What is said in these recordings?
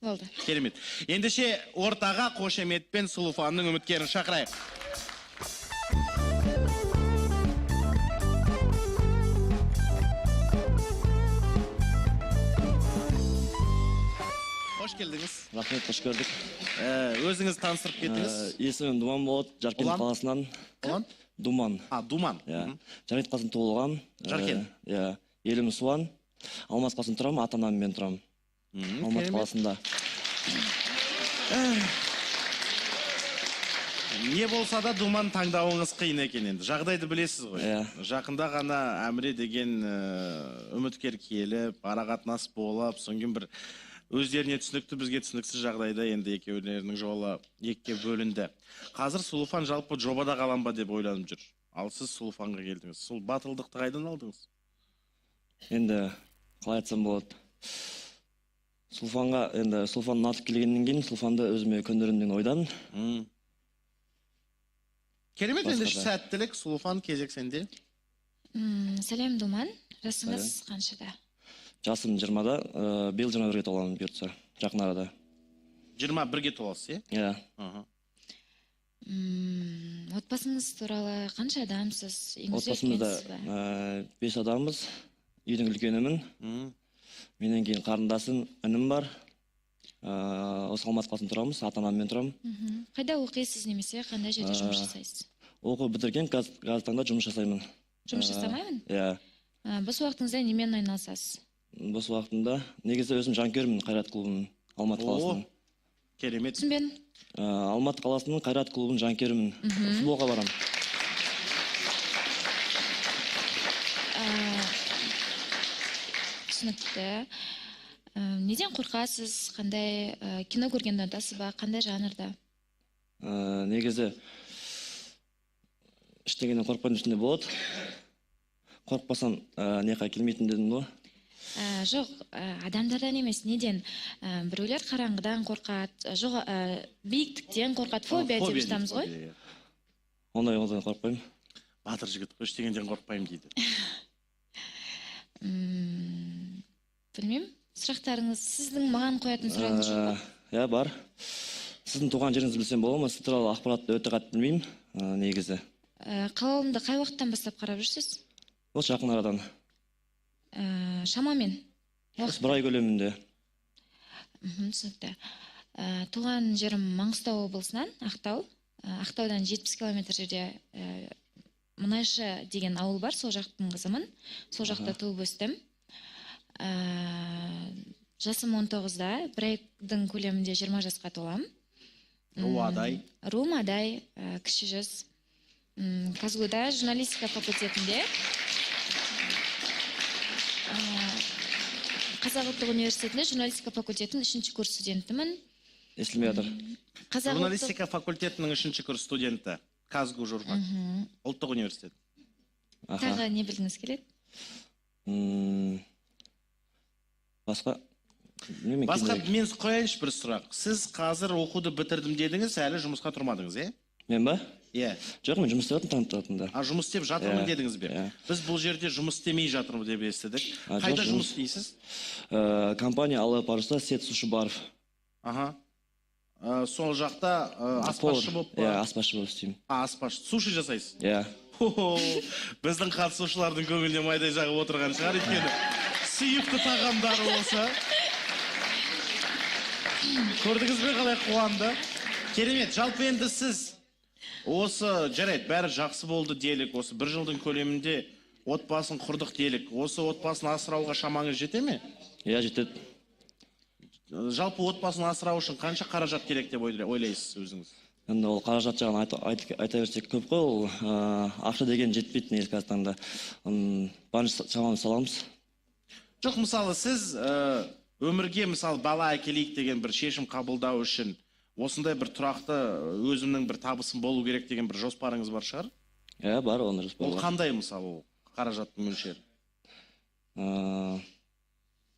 Болды. Керемет. Ендеше ортаға қошеметпен Сұлуфанның үміткерін шақырайық. Қош келдіңіз. Рахмет, қош көрдік. Өзіңіз таныстырып кетіңіз. Есімім Думан болады, Жаркент Ұлан? қаласынан. Ұлан? Думан. А, Думан. Иә. Жаркент қаласында туылғам. Жаркент. Иә. Елім Суан. Алматы қаласында тұрамын, ата анаммен тұрамын. Алматы қаласында. Не болса да Думан, таңдауыңыз қиын екен енді. Жағдайды білесіз ғой. Иә. Жақында ғана Әміре деген үміткер келіп, арақатынас болып, содан кейін бір өздеріне түсінікті, бізге түсініксіз жағдайда енді екеулерінің жолы екіге бөлінді. Қазір Сұлуфан жалпы жобада қалам ба деп ойланып жүр. Ал сіз Сұлуфанға келдіңіз. Сол батылдықты қайдан алдыңыз? Енді қалай айтсам болады? Сұлуфанға енді Сұлуфан ұнатып келгеннен кейін Сұлуфанды өзіме көндіремін деген ойдан. Керемет, енді Басқа да. сәттілік. Сұлуфан, кезек сенде. Сәлем, Думан. Жасыңыз қаншада? Жасым 20-да, биыл 21-ге толамын бұйыртса, жақын арада. 21-ге толасыз, иә? Иә. Отбасыңыз туралы, қанша адамсыз? Үйіңізде Отбасымызда үлкенсіз бе? 5 адамбыз. Үйдің үлкенімін. Менен кейін қарындасым, інім бар. Осы Алматы қаласында тұрамыз, ата анаммен тұрамын. Қайда оқисыз немесе қандай жерде жұмыс жасайсыз? Оқу бітірген, қазіргі таңда жұмыс жасаймын. Жұмыс жасамаймын? Иә. Бос уақытыңызда немен айналысасыз? Бос уақытымда негізі өзім жанкүйермін Қайрат клубының, Алматы қаласының. Керемет. Түсінбедім. Алматы қаласының Қайрат клубының жанкүйерімін. Футболға барамын. Түсінікті. Неден қорқасыз? Қандай кино көргенді ұнатасыз ба? Қандай жанрда? Негізі ештеңеден қорықпайтын ішінде болады. Қорықпасам, неқа келмейтін дедім ғой. Жоқ, адамдардан емес, неден? Біреулер қараңғыдан қорқады, жоқ, биіктіктен қорқады, фобия деп Фобия жатамыз дейді, ғой. фобия, иә. Ондай қорықпаймын. Батыр жігіт қой, ештеңеден қорықпаймын дейді. Білмеймін. Сұрақтарыңыз, сіздің маған қоятын сұрағыңыз жоқ па? Иә, бар. Сіздің туған жеріңізді білсем бола ма? Сіз туралы ақпаратты өте қатты білмеймін, негізі. Қалауымды қай уақыттан бастап қарап жүрсіз? Осы жақын арадан. Шамамен. Осы бір ай көлемінде. Түсінікті. Туған жерім Маңғыстау облысынан, Ақтау. Ақтаудан 70 километр жерде Мұнайшы деген ауыл бар, сол жақтың қызымын. Сол жақта туып өстім. Жасым 19-да, бір айдың көлемінде 20 жасқа толамын. Ру Адай. Рум Адай, кіші жүз. КазГУ-да журналистика факультетінде. Қазақ ұлттық университетінде журналистика факультетінің 3-ші курс студентімін. Естілмей жатыр. Қазақ ұлттық Журналистика факультетінің 3-ші курс студенті. КазГУ журфак. Ұлттық университет. Тағы не білгіңіз келеді? Басқа? Білмеймін, Басқа кейінірек. мен қояйыншы бір сұрақ. Сіз қазір оқуды бітірдім дедіңіз, әлі жұмысқа тұрмадыңыз, е? Мен ба? Иә. Жоқ, мен жұмыс істеп жатырмын таңда. А, жұмыс істеп жатырмын Иә, дедіңіз бе? иә. Біз бұл жерде жұмыс істемей жатырмын деп естідік. А, жоқ, Қайда жұмыс жұмыс істейсіз? Компания Алла Паруса, Сет Суши Баров. Аха. Сол жақта аспазшы Повар. болып па? Иә, аспазшы болып істеймін. А, аспазшы. Суши жасайсыз? Иә. Хо-хо. Біздің қатысушылардың көңіліне майдай жағып отырған шығар, өйткені сүйікті тағамдары осы. Көрдіңіз бе қалай қуанды? Керемет. Жалпы енді сіз осы, жарайды, бәрі жақсы болды делік, осы бір жылдың көлемінде отбасын құрдық делік. Осы отбасын асырауға шамаңыз жете ме? Иә, жетеді. Жалпы отбасын асырау үшін қанша қаражат керек деп ойлайсыз өзіңіз? Енді ол қаражат жағын айта берсек көп қой, ол ақша деген жетпейді негізі қазіргі таңда. Барынша шамамызды саламыз. Жоқ, мысалы, сіз өмірге мысалы бала әкелейік деген бір шешім қабылдау үшін осындай бір тұрақты өзімнің бір табысым болу керек деген бір жоспарыңыз бар шығар? Иә, бар, ондай жоспар Ол бар. қандай мысалы ол қаражаттың мөлшері?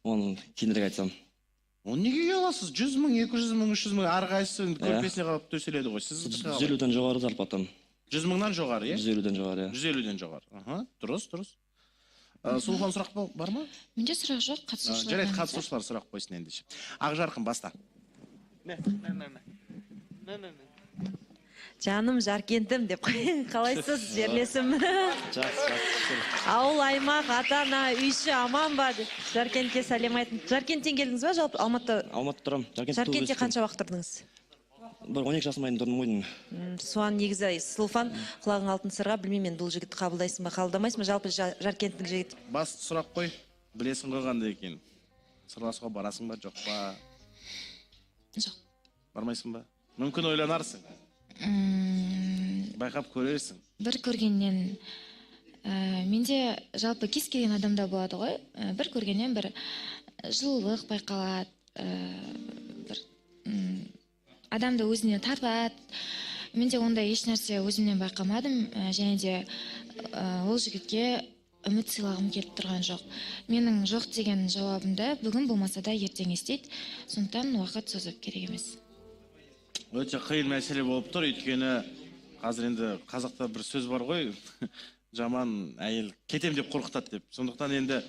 Оны кейінірек айтсам. Оны неге ұяласыз? 100 мың, 200 мың, 300 мың, әрқайсысы Иә. көрпесіне қарап төселеді ғой. Сіз Жүз елуден жоғары зарплатам. 100 мыңнан жоғары, иә? Жүз елуден жоғары, иә. Жүз елуден жоғары. Аха, дұрыс, дұрыс. Сұлухан, сұрақ бар ма? Менде сұрақ жоқ, қатысушылар. Жарайды, қатысушылар сұрақ қойсын ендеше. Ақжарқын, баста. Жаным Жаркентім деп қояйын. Қалайсыз, жерлесім? Жақсы, жақсы. Ауыл, аймақ, ата-ана, үй-іші аман ба деп Жаркентке сәлем айтын. Жаркенттен келдіңіз ба жалпы? Алматы? Алматыда тұрамын. Жаркентте Жаркентте туып өстім. Қанша уақыт тұрдыңыз? Бір 12 жасыма дейін тұрдым ғой деймін. Суан негізі, Сұлухан, құлағың алтын сырға, білмеймін енді бұл жігітті қабылдайсың ба, қабылдамайсың ба, жалпы Жаркенттің жігіті. Басты сұрақ қой, білесің ғой қандай екенін. Сырласуға барасың ба, жоқ па? Жоқ. Бармайсың ба? Мүмкін ойланарсың. Байқап көрерсің. Бір көргеннен, менде жалпы кез келген адамда болады ғой, бір көргеннен бір жылулық байқалады, бір адамды өзіне тартады. Менде ондай еш нәрсе өзімнен байқамадым, және де ол жігітке үміт сыйлағым келіп тұрған жоқ. Менің жоқ деген жауабымды бүгін болмаса да ертең естиді, сондықтан уақыт созып керек емес. Өте қиын мәселе болып тұр, өйткені қазір енді қазақта бір сөз бар ғой, жаман әйел кетем деп қорқытады деп. Сондықтан енді